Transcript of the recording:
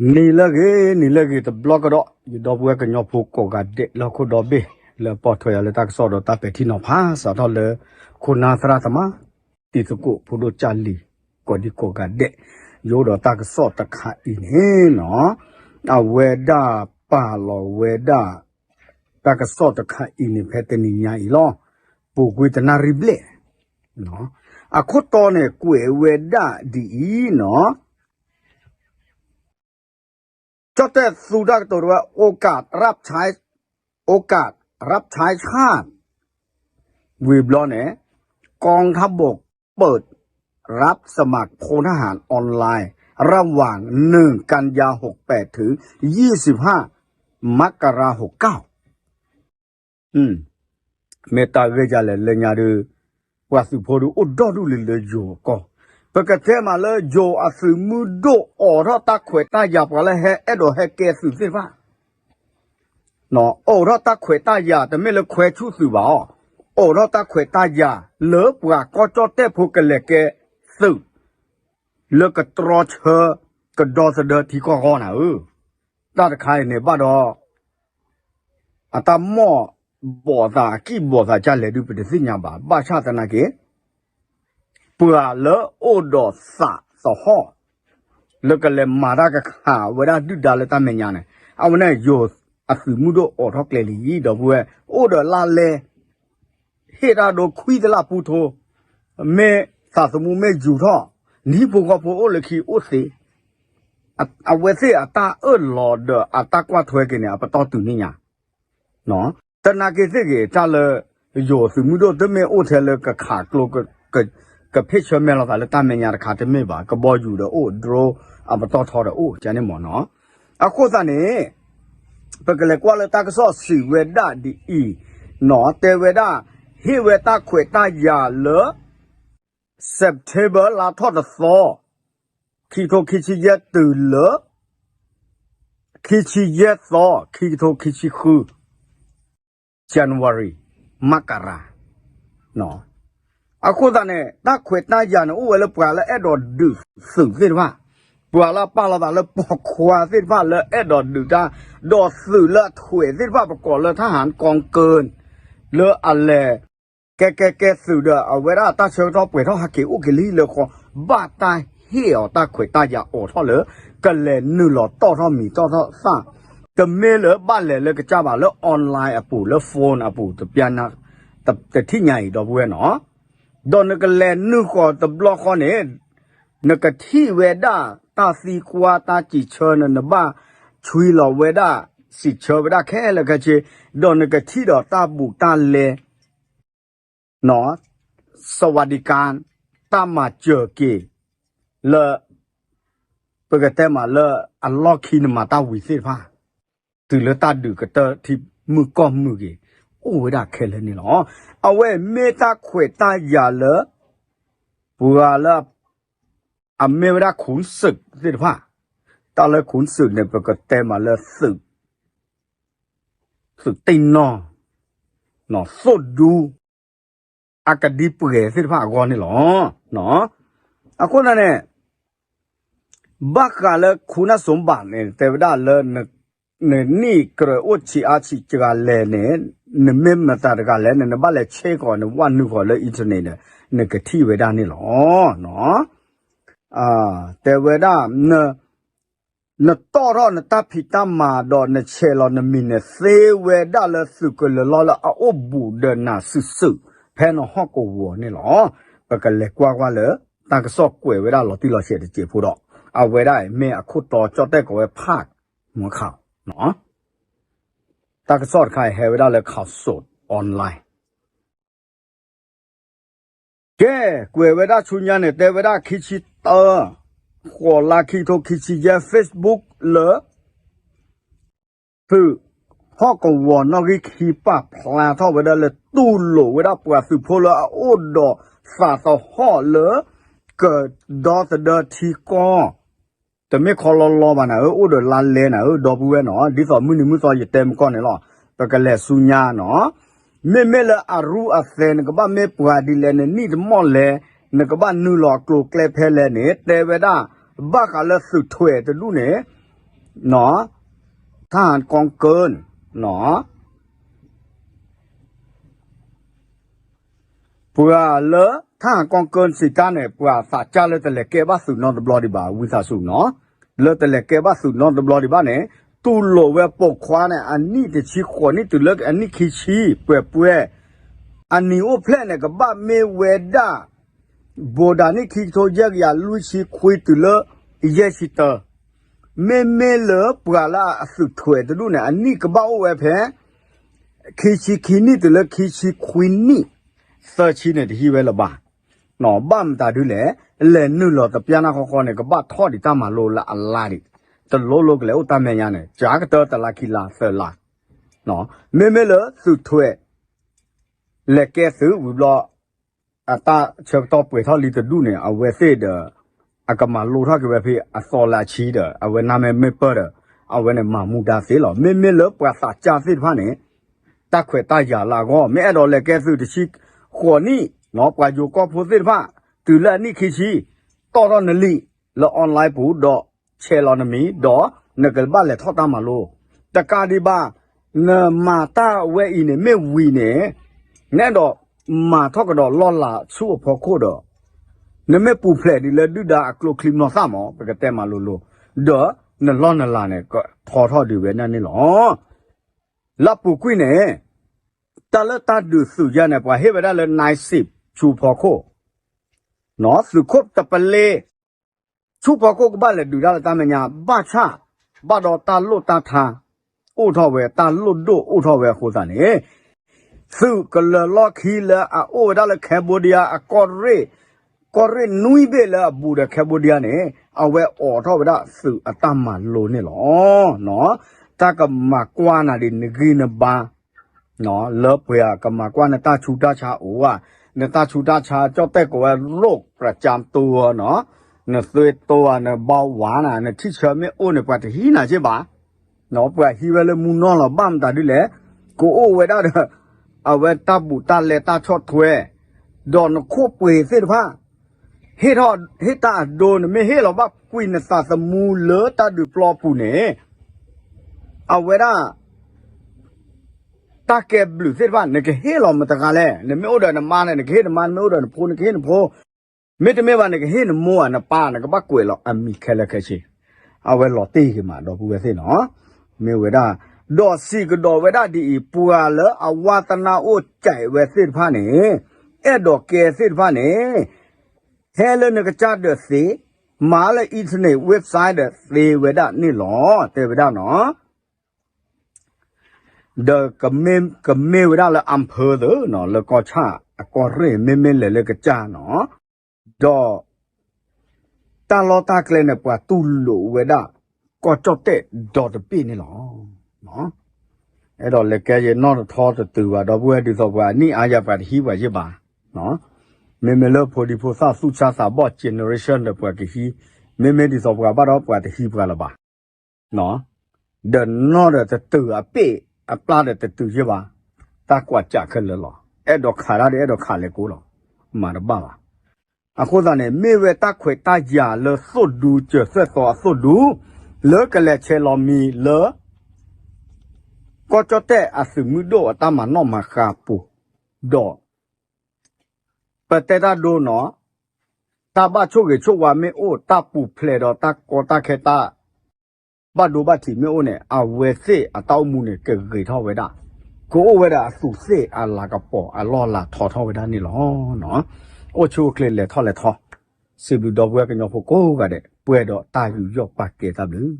နံၤလၢအဂ့ၤ နံၤလၢအဂ့ၤတဘျီကဒီး ယဒီပုၢ်ဝဲၢ်ကညီဖိကိးဂၤဒဲးလၢဟီၣ်ခိၣ်ဒီဘ့ၣ် လၢပိာ်ထွဲယၤလၢတၢ်ကစီၣ်ဒီးတၢ်ပဲာ်ထံနီၤဖး စးထီၣ်လၢ ခိၣ်နၢ်သရၣ်သမါ တံၤသကိးဖိဒိၣ်ကၢ်လံၤ ကိးဒံကိးဂၤဒဲး ယအိၣ်ဒီးတၢ်ကစီၣ်တခါအံၤန့ၣ်နီၤ အဝဲဒၣ်ပာ်လီၤဝဲဒၣ် တၢ်ကစီၣ်တခါအံၤန့ၣ် ဖဲတနံၤညါအံၤလီၤ. ပူၤကွံာ်တနၣ်ရံၣ်ဘျဲၣ် အခိၣ်တီန့ၣ်ကွဲးဝဲဒၣ်ဒ်အံၤနီၤ ကၠီၣ်တဲၣ်သူတၢ်ကတိၤတဝဲ โอกาสรับใช้ โอกาสรับใช้ชาติ ဝံၤဘျီန့ၣ် กองทัพบกเปิดรับสมัครพลทหารออนไลน์ระหว่างหนึ่งกันยาหกแปดถึงยี่สิบห้ามกราหกเก้า မ့ၢ်တၢ်ဂ့ၢ်ဒ်လဲၣ်လၢညါဒီး ပှၤသုးဖိဒုးအိၣ်ဒီဒူၣ်လံလၢယိၤအကီၢ်, ပကတဲမးလၢယိၤအသုးမုၢ်ဒိၣ်အိးထီၣ်တၢ်ခွဲးတၢ်ယာ်ပှၤလၢဟဲအဲၣ်ဒိးဟဲကဲသုးသ့ၣ်တဖၣ် အိးထီၣ်တၢ်ခွဲးတၢ်ယာ် တမ့ၢ်လၢခွဲဆူၣ်သုးဘၣ်အီၤ, အိးထီၣ်တၢ်ခွဲးတၢ်ယာ်လၢပှၤကီၢ်ကၠီၣ်တဲၣ်ဖိကလဲၤကဲသုး လၢကတြီဆၢ ကဒီသဒၢထံကီၢ်ဂီၢ်နၤဧၢ, တၢ်တခါအံၤန့ၣ်ဘၣ်ဒီး အတၢ်မီၢ်ဘီၣ်သးအကံၢ်ဘီၣ်သးဒ်လဲၣ်ဒုးပတသ့ၣ်ညါဘၣ်, ဘၣ်ဆၣ်သနာ်က့ ပှၤလၢအိၣ်ဒီးသးသဟီၣ် လၢကလဲၤမၤတၢ်ကခးဝဲဒၣ်ဒုၣ်ဒါလၢတၢ်မဲာ်ညါန့ၣ် အဝဲန့ၣ်ယိၤအသုးမုၢ်ဒိၣ်အိးထီၣ်ကျဲလံ ဒီပုၢ်ဝဲၢ်, အိၣ်ဒီးလါလဲ ဟ့ၣ်တၢ်ဒိခွံသလၣ်ပူထိ, မ့ၢ်သးသမူမ့ၢ်ယူၤထီၣ်, နဟံၣ်ဖိဃီဖိအိၣ်လၢခံအိၣ်သ့, အဝဲသ့ၣ်အတၢ်အၢၣ်လီၤဒီးအတၢ်ကွၢ်ထွဲက့ၤန့ၣ် အပတီၢ်တုၤန့ၣ်ညါ သနာ်က့သ့ၣ်ဂ့ၤ တၢ်လၢ ယိၤသုးမုၢ်ဒိၣ်တမ့ၢ်အိၣ်ထဲလၢကခးကျိ ကဖ့ၣ်ဆၢမဲာ်လိာ်သးလၢတၢ်မဲာ်ညါတခါတမ့ၢ်ဘၣ်, ကဘီယူၤဒီးအိၣ် drone အပတီၢ်ထီဒီးအိၣ်ကန့ၣ်မ့ၢ်နီၤ, အဃိသတးန့ၣ် ပကလဲၤကွၢ်လၢတၢ်ကစီၣ်စံးဝဲဒၣ်ဒ်အံၤ, နီၤ တဲဝဲဒၣ် ဟ့ၣ်ဝဲတၢ်ခွဲးတၢ်ယာ်လၢ September လါထီၣ်တသီ, ခံကထိခံဆံယဲၢ်တုၤလၢ ခံဆံယဲၢ်သီ, ခံကထိခံဆံဃု, January, မကရၤ အဃိသတးန့ၣ် တၢ်ခွဲးတၢ်ယာ်န့ၣ် အိၣ်ဝဲလၢပှၤလၢအဲၣ်ဒိးဒုးသုးသ့ၣ်တဖၣ်, ပှၤလၢအပာ်လီၤသးလၢပိာ်ခွါသ့ၣ်တဖၣ်လၢအဲၣ်ဒိးဒုးတၢ်, ဒီးသုးလၢအထွဲးသ့ၣ်တဖၣ် ပကိးလၢ ทหารกองเกิน လၢအလဲၤ ကဲကဲကဲသုးဒီး အဝဲဒၣ်တၢ်ဆၢကတီၢ်ပှဲၤထီၣ်ဟးက့ၤအိၣ်က့ၤလံလၢဃီ, ဘၣ်တၢ်ဟ့ၣ်အီၤတၢ်ခွဲးတၢ်ယာ်အိးထီၣ်လၢ ကလဲၤနုာ်လီၤတီၢ်ထီၣ်မံၤတီၢ်ထီၣ်သၣ်, တမ့ၢ်လၢဘၣ်လဲၤလၢကစၢ်ဘၣ် လၢ online အပူၤ လၢ phone အပူၤ တပျၢ်နၤ တထံၣ်ညါအံၤ ဒီပုၢ်ဝဲၢ်နီၤ, ဒီးနကလဲၤနုာ်ဃီၤတဘျီဃီန့ၣ် နကထံၣ်ဝဲဒၣ်တၢ်သံကွၢ်တၢ်စံးဆၢန့ၣ် နဘၣ်ဆွံလီၤဝဲဒၣ် စံးဆၢဝဲဒၣ်ခဲလၢာ်ခဲဆ့, ဒီးနကထံၣ်ဒီးတၢ်ဘူးတၢ်လဲ နီၤ, စဝၤဒံကၣ်, တၢ်မၤစၢၤက့ၤ လၢ ပကတဲမးလၢအလီၢ်ခံနမၤတၢ်ဝံၤသ့ၣ်တဖၣ်, တုၤလၢတၢ်ဒုးကတၢၢ်ထံမုၢ်ကီၢ်မုၢ်ဂ့ၤ, အိၣ်ဝဲဒၣ်ခဲလၢာ်န့ၣ်လီၤ. အဝဲမ့ၢ်တၢ်ခွဲးတၢ်ယာ်လၢ ပှၤလၢ အမ့ၢ်ဝဲဒၣ် ขุนศึก သ့ၣ်တဖၣ်, တၢ်လၢ ขุนศึก န့ၣ် ပကတဲမးလၢ သုးတ့ၢ်နီၢ်, သိၣ်ဒူ အကဒံပှဲၤသ့ၣ်တဖၣ်အဂီၢ်န့ၣ်လီၤ. အဃိသတးန့ၣ် ဘၣ်ဃးလၢ คุณสมบัติ န့ၣ် တဲဝဲဒၣ်လၢ နနံၣ်ကြၢးအိၣ်ဆံးအါဆံးစှၤလဲၣ်န့ၣ် နမ့ၢ်မတၤတဂၤလဲၣ်န့ၣ် နဘၣ်လဲၤဆဲးကီး နဝဲနုာ်ဃီၤလၢ internet ဒီး နကထံၣ်ဝဲဒၣ်န့ၣ်လီၤ. တဲဝဲဒၣ် နတီၢ်ထီၣ်နတၢ်ဖံးတၢ်မၤဒီးနဆဲးလီၤနမံၤန့ၣ် သ့ဝဲဒၣ်လၢသုးကလၢၤလီၢ်လၢအအိၣ်ဘူးဒီးနၤစုာ်စုာ် ဖဲနဟီၣ်ကဝီၤန့ၣ်လီၤ. ပကလဲၤကွၢ်ကွၢ်လၢ တၢ်ကစီၣ်ကွဲးဝဲဒၣ်လီၤတံၢ်လီၤဆဲးတစဲးဖိဒီး အဝဲဒၣ်မ့ၢ်အခိၣ်တီကၠီၣ်တဲၣ်ကိးဝဲ ဖးမီခး တၢ်ကစီၣ်တခါအံၤဟဲဝဲဒၣ်လၢ ข่าวสดออนไลน์ ကဲ ကွဲးဝဲဒၣ်ဆူညါန့ၣ် တဲဝဲဒၣ်ခံဆံတၢ ဃိးလါခံကထိခံဆံယဲၢ် Facebook လၢ သုးဟီၣ်ကဝီၤနီၣ်ဂံၢ်ခံပာ်ဖျါထီၣ်ဝဲဒၣ်လၢ တူၢ်လိာ်ဝဲဒၣ်ပှၤသုးဖိလၢအအိၣ်ဒီးသးသဟီၣ်လၢ ကဒီသဒၢထံကီၢ် တမ့ၢ်ခီလီလီဘၣ်နၤဧၢ, အိၣ်ဒီးလါလဲနၤဧၢ, ဒီပုၢ်ဝဲၢ်နီၤ, ဒ်သိးမုၢ်နံၤမုၢ်သီယတဲမကီၢ်န့ၣ်လီၤ. ပကလဲၤဆူညါနီၤ, မ့မ့ၢ်လၢအရူအသဲ နကဘၣ်မ့ၢ်ပှၤဒ်လဲၣ်, နနံၣ်တမီၢ်လဲၣ်, နကဘၣ်နုာ်လီၤအကျိၤကျဲဖဲလဲၣ်န့ၣ် တဲဝဲဒၣ် ဘၣ်ဃးလၢသုးထွဲးတဒူၣ်န့ၣ် ထၢဟးကီကၢၢ် နီၤ ပှၤလၢ ထၢဟးကီကၢၢ်စံးတၢ်န့ၣ် ပှၤသးစၢ်လၢတလဲၤကဲဘၣ်သုးနီတဘျီဒံးဘၣ် ဝံသးစူၤနီၤ လၢတလဲၤကဲဘၣ်သုးနီတဘျီဒံးဘၣ်န့ၣ် တူၢ်လိာ်ဝဲပိာ်ခွါန့ၣ် အနံၣ်တဆံဃိးနံၣ်တုၤလၢအနံၣ်ခံဆံ ပှဲၤပှဲၤ အနံၤအိၣ်ဖျဲၣ်န့ၣ် ကဘၣ်မ့ၢ်ဝဲဒၣ် ဘိးဒၣ်နံၣ်ခံကထိယဲၢ်ကယၤလွံၢ်ဆံခွံတုၤလၢ ယဲၢ်ဆံတၢ မ့မ့ၢ်လၢပှၤလၢအသုးထွဲးတဒူၣ်န့ၣ် အနံၣ်ကဘၣ်အိၣ်ဝဲဖဲ ခံဆံခံနံၣ်တုၤလၢခံဆံခွံနံၣ် သၢဆံန့ၣ်တဟံးဝဲလၢၤဘၣ်. ဘၣ်မတၤဒုလဲၣ်, လဲၤနုာ်လီၤတပျၢ်နၢ်ဃီဃီန့ၣ် ကဘၣ်ထီၣ်ဒံးတၢ်မၤလိလၢအလါဒံး, တလိၣ်လိၣ်ကလဲၤအိၣ်တၢ်မဲာ်ညါန့ၣ် ကကတၢၢ်တလါခံလါသၢလါ. မ့မ့ၢ်လၢသုးထွဲး လဲၤကဲသုးဝံၤဘျီ အတၢ်ဆၢကတီၢ်ပှဲၤထီၣ်လံတဒူၣ်န့ၣ် အဝဲသ့ၣ်ဒီး အကမၤလိထီၣ်က့ၤဝဲဖဲအသီလၢအဆံဒီး အဝဲနၢ်မ့ၢ်မ့ၢ်ပၢၢ်ဒီး အဝဲန့ၣ်မၤမူဒါသ့လီၤ. မ့မ့ၢ်လၢပှၤသးစၢ်သ့ၣ်တဖၣ်န့ၣ် တၢ်ခွဲးတၢ်ယာ်လၢအဂီၢ် မ့ၢ်အဲၣ်ဒိးလဲၤကဲသုးတဆံဃိးနံၣ် ပှၤယိၤကီၢ်ဖိသ့ၣ်တဖၣ် တုၤလၢအနံၣ်ခံဆံ တီၣ်ထီၣ်နလံာ်လၢ online ပူၤ ဒီးဆဲးလီၤနမံၤ ဒီးနကဘၣ်လဲၤထီၣ်တၢ်မၤလိ တကးဒံးဘၣ် နမၤတၢ်ဝဲအံၤန့ၣ် မ့ၢ်ဝံၤန့ၣ် နအဲၣ်ဒိးမၤထီၣ်ကဒီးလီၢ်လၤဆူအဖီခိၣ်ဒီး နမ့ၢ်ပူၤဖျဲးဒ်လၢဒုၣ်ဒါအကျိချံမျိာ်သၣ်မး ပကတဲမၤလိၤလိၤ ဒီးနလီၢ်နလၤန့ၣ် ကထီထီၣ်ဒံးဝဲဒၣ်န့ၣ်လီၤ. လၢအပူၤကွံာ်န့ၣ် တၢ်လၢတၢ်ဒုးသုးယါန့ၣ် ပှၤဟ့ၣ်ဝဲဒၣ်လၢ night shift ဆူဖီခိၣ် သုးခိၣ်တပလ့ ဆူဖီခိၣ်ကဘၣ်လဲၤဒုးတၢ်လၢတၢ်မဲာ်ညါ ဘၣ်ဆၣ် ဘၣ်ဒီးတၢ်လိၣ်တၢ်ထါ အိၣ်ထီၣ်ဝဲ တၢ်လိၣ်ဒိၣ်အိၣ်ထီၣ်ဝဲအဃိသတးန့ၣ် သုးကလၢၤလီၢ်ခံလၢအအိၣ်ဝဲဒၣ်လၢ Cambodia အကီၢ်ရ့ၣ် ကီၢ်ရ့ၣ်နွံဘ့ၣ်လၢအဘူးဒီး Cambodia န့ၣ် အဝဲအိးထီၣ်ဝဲဒၣ်သုးအတၢ်မၤလိန့ၣ်လီၤ. တၢ်ကမၤကွၢ်နၤဒ်နဂံၢ်နဘါ လၢပှၤကမၤကွၢ်နတၢ်ဆူးတၢ်ဆါအိၣ်ဧါ, နတၢ်ဆူးတၢ်ဆါကၠီၣ်တဲၣ်ကိးဝဲ ရိၣ်ပြၢၤကၠၢမ်တူဧါနီၤ, နသွေးတိုးဧါ, နเบาหวานနၤ, နထံၣ်ဆၢမ့ၢ်အိၣ်န့ၣ် ပှၤတဟံးနၤက့ဘၣ်. ပှၤဟံးဝဲလၢမူနီၢ်လီၤ ဘၣ်မတၤဒ်လဲၣ်, ကအိၣ်ဝဲဒၣ်ဒီး အဝဲတၢ်ဘူးတၢ်လဲတၢ်ဆီၣ်ထွဲ, ဒီးနခိၣ်ပှ့ၤသ့ၣ်တဖၣ် ဟ့ၣ်ထီၣ် ဟ့ၣ်တၢ်အဒိ နမ့ၢ်ဟ့ၣ်လီၤဘၣ်ကွံာ်နသးသမူလၢတၢ်ဒုးပျီပူၤန့ၣ် အဝဲဒၣ် တၢ်ကဲဘျုးသ့ၣ်တဖၣ် နကဟ့ၣ်လီၤမတၤတဂၤလဲၣ်, နမ့ၢ်အိၣ်ဒီးနမါန့ၣ် နကဟ့ၣ်နမါ, နမ့ၢ်အိၣ်ဒီးနဖိ နကဟ့ၣ်နဖိ, မ့တမ့ၢ်ဘၣ် နကဟ့ၣ်နမိၢ်ဧါ နပၢ် နကဘၣ်ကွဲးလီၤအမံၤခဲလၢာ်ခဲဆ့, အဝဲလီၤတ့ၢ်ဂ့ၤမး ဒီပုၢ်ဝဲၢ်သ့ၣ်နီၤ, မ့ၢ်ဝဲဒၣ်, ဒီးစံးကဒီးဝဲဒၣ်ဒ်အံၤ, ပှၤလၢအဝါသနၢ်အိၣ်ကဲးဝဲသ့ၣ်တဖၣ်န့ၣ်, အဲၣ်ဒိးကဲသ့ၣ်တဖၣ်န့ၣ် ဟဲလၢနကစၢ်ဒီးသ့, မၤလၢ internet website ဒီးသ့ဝဲဒၣ်န့ၣ်လီၤ တဲဝဲဒၣ်နီၤ, ဒီးကမ့ၢ်ဝဲဒၣ်လၢ อำเภอ သ့နီၤ, လၢကီၢ်ဆၣ်အကီၢ်ရ့ၣ် မ့မ့ၢ်လဲၤလၢကစၢ်နီၤ, ဒီး တၢ်လီၢ်တၢ်ကျဲန့ၣ် ပှၤတူၢ်လိာ်ဝဲဒၣ် ကီၢ်ကၠီၣ်တဲၣ်ဒီတဘ့ၣ်န့ၣ်လီၤ. အဲၣ်ဒိးလဲၤကဲယဲၢ်နီၢ်တထီတတုၤဘၣ် ဒီပုၢ်ဝဲၢ် ဒ်သိးပှၤအနံၣ်အါယၤပှၤတဟံးပှၤယဲၢ်ဘၣ်, မ့မ့ၢ်လၢဖိဒံဖိသၣ်သူၣ်ဆါသးဘီၣ် generation ဒီးပှၤကဟံး, မ့မ့ၢ်ဒ်သိးပှၤဘၣ်ဒီးပှၤတဟံးပှၤလၢၤဘၣ် ဒီးနီၢ်ဒီးတတုၤအပ့ၢ်အပျၢ်ဒီးတတုၤယဲၢ်ဘၣ်, တၢ်ကွၢ်စးခဲလၢာ်လီၤ. အဲၣ်ဒိးခးတၢ်ဒီးအဲၣ်ဒိးခးလဲၤကိးလီၤ, မၤတဘၣ်ဘၣ်. အဃိသတးန့ၣ် မ့ၢ်ဝဲတၢ်ခွဲးတၢ်ယာ်လၢသိၣ်ဒူ စၢၤသွဲၣ်သီအသိၣ်ဒူ လၢကလဲၤဆဲးလီၤမံၤလၢ ကီၢ်ကၠီၣ်တဲၣ်အသုးမုၢ်ဒိၣ်အတၢ်မၤနီၣ်မၤဃါပူၤ, ဒီး ပတဲတၢ်ဒိနီၤ, တၢ်ဘၣ်ဆိၣ်ဂ့ၤဆိၣ်ဝါမ့ၢ်အိၣ် တၢ်ပူၤဖျဲးဒီးတၢ်ကီတၢ်ခဲတၢ် ဘၣ်ဒိဘၣ်ထံးမ့ၢ်အိၣ်န့ၣ် အဝဲသ့ၣ်အတၢ်အိၣ်မူန့ၣ် ကဂ့ၤထီၣ်ဝဲဒၣ်, ကအိၣ်ဝဲဒၣ်အသူးသ့ၣ်အလၤကပီၤအလီၢ်လၤထီထီၣ်ဝဲဒၣ်န့ၣ်လီၤ. အိၣ်ဆူၣ်အိၣ်ချ့လဲၤထီၣ်လဲၤထီ, စံးဘျုးဒီပုၢ်ဝဲၢ်ကညီဖိကိးဂၤဒဲး ပှဲၤဒီးတၢ်ယူးယီၣ်ပာ်ကဲတၢ်ဘျုး